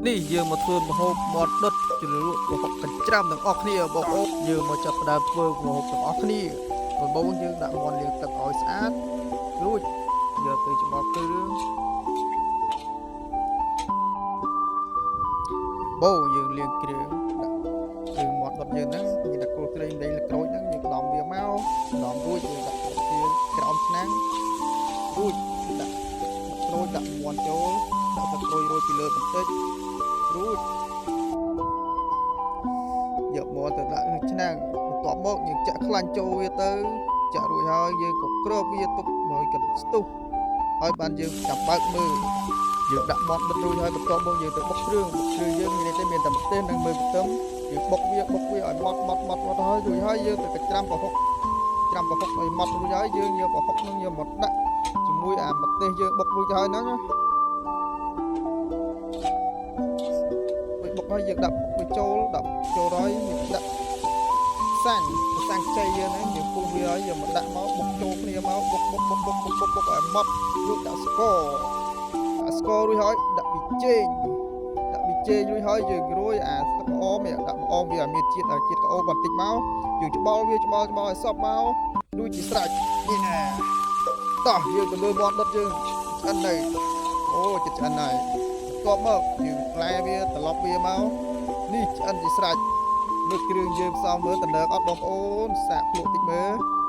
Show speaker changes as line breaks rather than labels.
នេះយើងមកធ្វើម្ហូបមាន់ដុតជ្រលក់ប្រហុកកញ្ច្រាំទាំងអស់គ្នាបងប្អូនយើងមកចាប់ផ្ដើមធ្វើម្ហូបទាំងអស់គ្នាដំបូងយើងដាក់មាន់លាងទឹកឲ្យស្អាតរួចយកទៅច្បល់គ្រឿងបូយើងលាងគ្រឿងដាក់គ្រឿងមាន់ដុតយើងហ្នឹងមានតែគល់ត្រីម្ដេចក្រូចហ្នឹងយើងដំវាមកដំរួចយើងដាក់វាក្រោមឆ្នាំងរួចដាក់ក្រូចដាក់មាន់ចូលដាក់ទឹកក្រូចរួចពីលើបន្តិចរួច យកមាន់ទៅដាក់ក្នុងឆ្នាំងបន្ទាប់មកយើងចាក់ខ្លាញ់ចូលវាទៅចាក់រួចហើយយើងក៏គ្របវាទុកមកឲ្យកន្ស្ទុះហើយបានយើងចាំបើកមើលយើងដាក់មាន់ដុតរួចហើយបន្ទាប់មកយើងទៅបុកគ្រឿងបុកគ្រឿងយើងមានទេមានតែម្ទេសនិងមើលខ្ទឹមយើងបុកវាបុកវាឲ្យម៉ត់ម៉ត់ម៉ត់ម៉ត់ហើយរួចហើយយើងទៅកច្រាំប្រហុកច្រាំប្រហុកឲ្យម៉ត់រួចហើយយើងយកប្រហុកនឹងយកមកដាក់ជាមួយអាម្ទេសយើងបុករួចហើយហ្នឹងណារួចបុកហើយយើងដាក់វាចូលដាក់ចូលហើយយើងដាក់ សាំងសាំងខ្ចីយើងហ្នឹងយើងពុះវាហើយយកមកដាក់មកបុកចូលគ្នាមកបុកបុកបុកបុកបុកបុកបុកឲ្យម៉ត់រួចដាក់ស្ករដាក់ស្កររួចហើយដាក់ប៊ីចេងដាក់ប៊ីចេងរួចហើយយើងរោយអាស្លឹកក្អមនេះដាក់ក្អមវាឲ្យមានជាតិឲ្យជាតិក្អូបបន្តិចមកយើងច្បល់វាច្បល់ច្បល់ឲ្យសព្វមករួចជាស្រេចនេះណាតោះយើងទៅមើលមាន់ដុតយើងឆ្អិននៅអូចិត្តឆ្អិនហើយបន្ទាប់មកយើងផ្លែវាត្រឡប់វាមកនេះឆ្អិនជាស្រេច លើកគ្រឿងយើងផ្សំមើលតំណើងអត់បងប្អូនសាកភ្លក់តិចមើល។